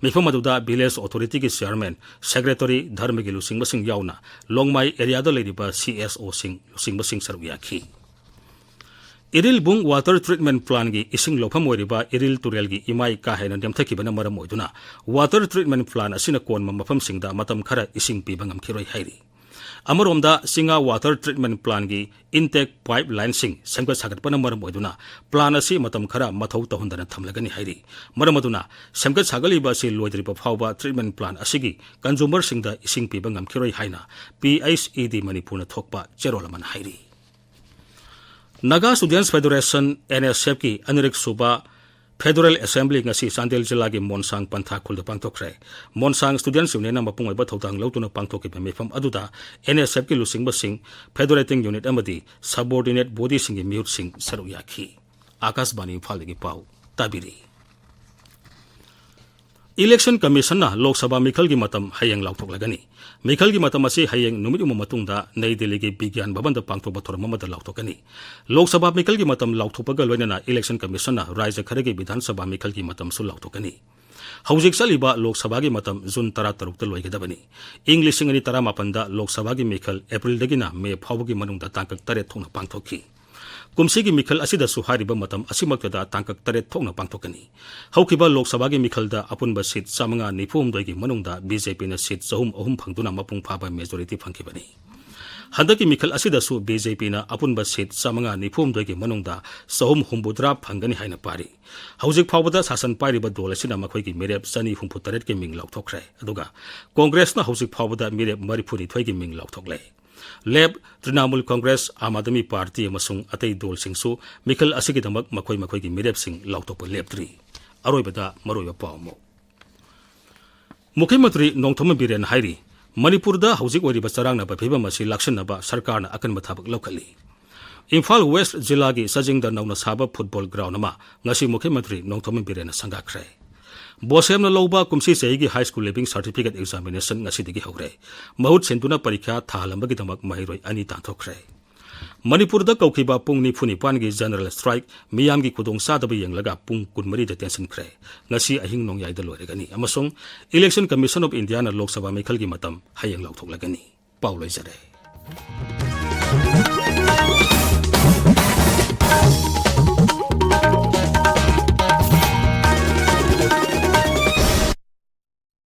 ꯃꯤꯐꯝ ꯑꯗꯨꯗ Village Authorityꯒꯤ Chairman, Secretary, ꯙꯔꯃꯒꯤ ꯂꯨꯆꯤꯡꯕꯁꯤꯡ ꯌꯥꯎꯅ ꯂꯣꯡꯃꯥꯏ ꯑꯦꯔꯤꯌꯥꯗ ꯂꯩꯔꯤꯕ CSOꯁꯤꯡ ꯂꯨꯆꯤꯡꯕꯁꯤꯡ ꯁꯔꯨꯛ ꯌꯥꯈꯤ꯫ ꯏꯔꯤꯜꯕꯨꯡ Water Treatment Plantꯒꯤ ꯏꯁꯤꯡ ꯂꯧꯐꯝ ꯑꯣꯏꯔꯤꯕ ꯏꯔꯤꯜ ꯇꯨꯔꯦꯜꯒꯤ ꯏꯃꯥꯏ ꯀꯥ ꯍꯦꯟꯅ ꯅꯦꯝꯊꯈꯤꯕꯅ ꯃꯔꯝ ꯑꯣꯏꯗꯨꯅ Water Treatment Plant ꯑꯁꯤꯅ ꯀꯣꯟꯕ ꯃꯐꯝꯁꯤꯡꯗ ꯃꯇꯝ ꯈꯔ ꯏꯁꯤꯡ ꯄꯤꯕ ꯉꯝꯈꯤꯔꯣꯏ ꯍꯥꯏꯔꯤ꯫ ꯑꯃꯔꯣꯝꯗ, ꯆꯤꯡꯉꯥ Water Treatment Plantꯒꯤ intake pipe lineꯁꯤꯡ ꯁꯦꯝꯒꯠ ꯁꯥꯒꯠꯄꯅ ꯃꯔꯝ ꯑꯣꯏꯗꯨꯅ plant ꯑꯁꯤ ꯃꯇꯝ ꯈꯔ ꯃꯊꯧ ꯇꯧꯍꯟꯗꯅ ꯊꯝꯂꯒꯅꯤ ꯍꯥꯏꯔꯤ꯫ ꯃꯔꯝ ꯑꯗꯨꯅ, ꯁꯦꯝꯒꯠ ꯁꯥꯒꯠꯂꯤꯕ ꯑꯁꯤ ꯂꯣꯏꯗ꯭ꯔꯤꯕ ꯐꯥꯎꯕ treatment plant ꯑꯁꯤꯒꯤ consumerꯁꯤꯡꯗ ꯏꯁꯤꯡ ꯄꯤꯕ ꯉꯝꯈꯤꯔꯣꯏ ꯍꯥꯏꯅ PHED ꯃꯅꯤꯄꯨꯔꯅ ꯊꯣꯛꯄ ꯆꯦꯔꯣꯜ ꯑꯃꯅ ꯍꯥꯏꯔꯤ꯫ Naga Students Federation, NSFꯀꯤ ꯑꯅꯤꯔꯛ ꯁꯨꯕ Federal Assembly ꯉꯁꯤ ꯆꯥꯟꯗꯦꯜ ꯖꯤꯂꯥꯒꯤ ꯃꯣꯟꯁꯥꯡ ꯄꯟꯊꯥ ꯈꯨꯜꯗ ꯄꯥꯡꯊꯣꯛꯈ꯭ꯔꯦ꯫ ꯃꯣꯟꯁꯥꯡ Students Unionꯅ ꯃꯄꯨꯡ ꯑꯣꯏꯕ ꯊꯧꯗꯥꯡ ꯂꯧꯗꯨꯅ ꯄꯥꯡꯊꯣꯛꯈꯤꯕ ꯃꯤꯐꯝ ꯑꯗꯨꯗ NSFꯀꯤ ꯂꯨꯆꯤꯡꯕꯁꯤꯡ, federating unit ꯑꯃꯗꯤ subordinate bodyꯁꯤꯡꯒꯤ ꯃꯤꯍꯨꯠꯁꯤꯡ ꯁꯔꯨꯛ ꯌꯥꯈꯤ꯫ ꯑꯥꯀꯥꯁꯕꯥꯅꯤ ꯏꯝꯐꯥꯜꯗꯒꯤ ꯄꯥꯎ ꯇꯥꯕꯤꯔꯤ꯫ Election Commissionꯅ ꯂꯣꯛ ꯁꯚꯥ ꯃꯤꯈꯜꯒꯤ ꯃꯇꯝ ꯍꯌꯦꯡ ꯂꯥꯎꯊꯣꯛꯂꯒꯅꯤ꯫ ꯃꯤꯈꯜꯒꯤ ꯃꯇꯝ ꯑꯁꯤ ꯍꯌꯦꯡ ꯅꯨꯃꯤꯠ ꯌꯨꯡꯕ ꯃꯇꯨꯡꯗ ꯅꯩ ꯗꯤꯜꯂꯤꯒꯤ ꯕꯤꯒ꯭ꯌꯥꯟ ꯚꯕꯟꯗ ꯄꯥꯡꯊꯣꯛꯄ ꯊꯧꯔꯝ ꯑꯃꯗ ꯂꯥꯎꯊꯣꯛꯀꯅꯤ꯫ ꯂꯣꯛ ꯁꯚꯥ ꯃꯤꯈꯜꯒꯤ ꯃꯇꯝ ꯂꯥꯎꯊꯣꯛꯄꯒ ꯂꯣꯏꯅꯅ Election Commissionꯅ ꯔꯥꯖ꯭ꯌ ꯈꯔꯒꯤ ꯕꯤꯙꯥꯟ ꯁꯚꯥ ꯃꯤꯈꯜꯒꯤ ꯃꯇꯝꯁꯨ ꯂꯥꯎꯊꯣꯛꯀꯅꯤ꯫ ꯍꯧꯖꯤꯛ ꯆꯠꯂꯤꯕ ꯂꯣꯛ ꯁꯚꯥꯒꯤ ꯃꯇꯝ ꯖꯨꯟ ꯇꯔꯥꯇꯔꯨꯛꯇ ꯂꯣꯏꯒꯗꯕꯅꯤ꯫ ꯏꯪ ꯂꯤꯁꯤꯡ ꯑꯅꯤ ꯇꯔꯥꯃꯥꯄꯟꯗ ꯂꯣꯛ ꯁꯚꯥꯒꯤ ꯃꯤꯈꯜ ꯑꯦꯄ꯭ꯔꯤꯜꯗꯒꯤꯅ ꯃꯦ ꯐꯥꯎꯕꯒꯤ ꯃꯅꯨꯡꯗ ꯇꯥꯡꯀꯛ ꯇꯔꯦꯠ ꯊꯣꯛꯅ ꯄꯥꯡꯊꯣꯛꯈꯤ꯫ ꯀꯨꯝꯁꯤꯒꯤ ꯃꯤꯈꯜ ꯑꯁꯤꯗꯁꯨ ꯍꯥꯏꯔꯤꯕ ꯃꯇꯝ ꯑꯁꯤꯃꯛꯇꯗ ꯇꯥꯡꯀꯛ ꯇꯔꯦꯠ ꯊꯣꯛꯅ ꯄꯥꯡꯊꯣꯛꯀꯅꯤ꯫ ꯍꯧꯈꯤꯕ ꯂꯣꯛ ꯁꯚꯥꯒꯤ ꯃꯤꯈꯜꯗ ꯑꯄꯨꯟꯕ seat ꯆꯥꯃꯉꯥ ꯅꯤꯐꯨ ꯍꯨꯝꯗꯣꯏꯒꯤ ꯃꯅꯨꯡꯗ BJPꯅ seat ꯆꯍꯨꯝ ꯑꯍꯨꯝ ꯐꯪꯗꯨꯅ ꯃꯄꯨꯡ ꯐꯥꯕ majority ꯐꯪꯈꯤꯕꯅꯤ꯫ ꯍꯟꯗꯛꯀꯤ ꯃꯤꯈꯜ ꯑꯁꯤꯗꯁꯨ BJPꯅ ꯑꯄꯨꯟꯕ seat ꯆꯥꯃꯉꯥ ꯅꯤꯐꯨ ꯍꯨꯝꯗꯣꯏꯒꯤ ꯃꯅꯨꯡꯗ ꯆꯍꯨꯝ ꯍꯨꯝꯐꯨꯇꯔꯥ ꯐꯪꯒꯅꯤ ꯍꯥꯏꯅ ꯄꯥꯔꯤ꯫ ꯍꯧꯖꯤꯛ ꯐꯥꯎꯕꯗ ꯁꯥꯁꯟ ꯄꯥꯏꯔꯤꯕ ꯗꯣꯜ ꯑꯁꯤꯅ ꯃꯈꯣꯏꯒꯤ ꯃꯤꯔꯦꯞ ꯆꯅꯤ ꯍꯨꯝꯐꯨ ꯇꯔꯦꯠꯀꯤ ꯃꯤꯡ ꯂꯥꯎꯊꯣꯛꯈ꯭ꯔꯦ꯫ ꯑꯗꯨꯒ ꯀꯣꯡꯒ꯭ꯔꯦꯁꯅ ꯍꯧꯖꯤꯛ ꯐꯥꯎꯕꯗ ꯃꯤꯔꯦꯞ ꯃꯔꯤꯐꯨꯅꯤꯊꯣꯏꯒꯤ ꯃꯤꯡ ꯂꯥꯎꯊꯣꯛꯂꯦ꯫ ꯂꯦꯞ, ꯇ꯭ꯔꯤꯅꯥꯃꯨꯜ ꯀꯣꯡꯒ꯭ꯔꯦꯁ, ꯑꯥꯝ ꯑꯥꯗꯃꯤ ꯄꯥꯔꯇꯤ ꯑꯃꯁꯨꯡ ꯑꯇꯩ ꯗꯣꯜꯁꯤꯡꯁꯨ ꯃꯤꯈꯜ ꯑꯁꯤꯒꯤꯗꯃꯛ ꯃꯈꯣꯏ ꯃꯈꯣꯏꯒꯤ ꯃꯤꯔꯦꯞꯁꯤꯡ ꯂꯥꯎꯊꯣꯛꯄ ꯂꯦꯞꯇ꯭ꯔꯤ꯫ ꯑꯔꯣꯏꯕꯗ ꯃꯔꯨꯑꯣꯏꯕ ꯄꯥꯎ ꯑꯃꯨꯛ꯫ ꯃꯨꯈ꯭ꯌ ꯃꯟꯇ꯭ꯔꯤ ꯅꯣꯡꯊꯣꯝꯕꯝ ꯕꯤꯔꯦꯟꯅ ꯍꯥꯏꯔꯤ, ꯃꯅꯤꯄꯨꯔꯗ ꯍꯧꯖꯤꯛ ꯑꯣꯏꯔꯤꯕ ꯆꯔꯥꯡꯅꯕ ꯐꯤꯕꯝ ꯑꯁꯤ ꯂꯥꯛꯁꯤꯟꯅꯕ ꯁꯔꯀꯥꯔꯅ ꯑꯀꯟꯕ ꯊꯕꯛ ꯂꯧꯈꯠꯂꯤ꯫ ꯏꯝꯐꯥꯜ ꯋꯦꯁ꯭ꯠ ꯖꯤꯂꯥꯒꯤ ꯆꯥꯖꯤꯡꯗ ꯅꯧꯅ ꯁꯥꯕ ꯐꯨꯠꯕꯣꯜ ꯒ꯭ꯔꯥꯎꯟ ꯑꯃ ꯉꯁꯤ ꯃꯨꯈ꯭ꯌ ꯃꯟꯇ꯭ꯔꯤ ꯅꯣꯡꯊꯣꯝꯕꯝ ꯕꯤꯔꯦꯟꯅ ꯁꯪꯒꯥꯈ꯭ꯔꯦ꯫ ꯕꯣꯁꯦꯝꯅ ꯂꯧꯕ ꯀꯨꯝꯁꯤ ꯆꯍꯤꯒꯤ high school leaving certificate examination ꯉꯁꯤꯗꯒꯤ ꯍꯧꯔꯦ꯫ ꯃꯍꯨꯠ ꯁꯤꯟꯗꯨꯅ ꯄꯔꯤꯈ꯭ꯌꯥ ꯊꯥꯍꯜꯂꯝꯕꯒꯤꯗꯃꯛ ꯃꯍꯩꯔꯣꯏ ꯑꯅꯤ ꯇꯥꯟꯊꯣꯛꯈ꯭ꯔꯦ꯫ ꯃꯅꯤꯄꯨꯔꯗ ꯀꯧꯈꯤꯕ ꯄꯨꯡ ꯅꯤꯐꯨ ꯅꯤꯄꯥꯟꯒꯤ ꯖꯦꯅꯔꯦꯜ ꯁ꯭ꯇ꯭ꯔꯥꯏꯛ ꯃꯤꯌꯥꯝꯒꯤ ꯈꯨꯗꯣꯡꯆꯥꯗꯕ ꯌꯦꯡꯂꯒ ꯄꯨꯡ ꯀꯨꯟꯃꯔꯤꯗ ꯇꯦꯟꯁꯤꯟꯈ꯭ꯔꯦ꯫ ꯉꯁꯤ ꯑꯍꯤꯡ ꯅꯣꯡꯌꯥꯏꯗ ꯂꯣꯏꯔꯒꯅꯤ ꯑꯃꯁꯨꯡ ꯏꯂꯦꯛꯁꯟ ꯀꯃꯤꯁꯟ ꯑꯣꯐ ꯏꯟꯗꯤꯌꯥꯅ ꯂꯣꯛ ꯁꯚꯥ ꯃꯤꯈꯜꯒꯤ ꯃꯇꯝ ꯍꯌꯦꯡ ꯂꯥꯎꯊꯣꯛꯂꯒꯅꯤ꯫ ꯄꯥꯎ ꯂꯣꯏꯖꯔꯦ꯫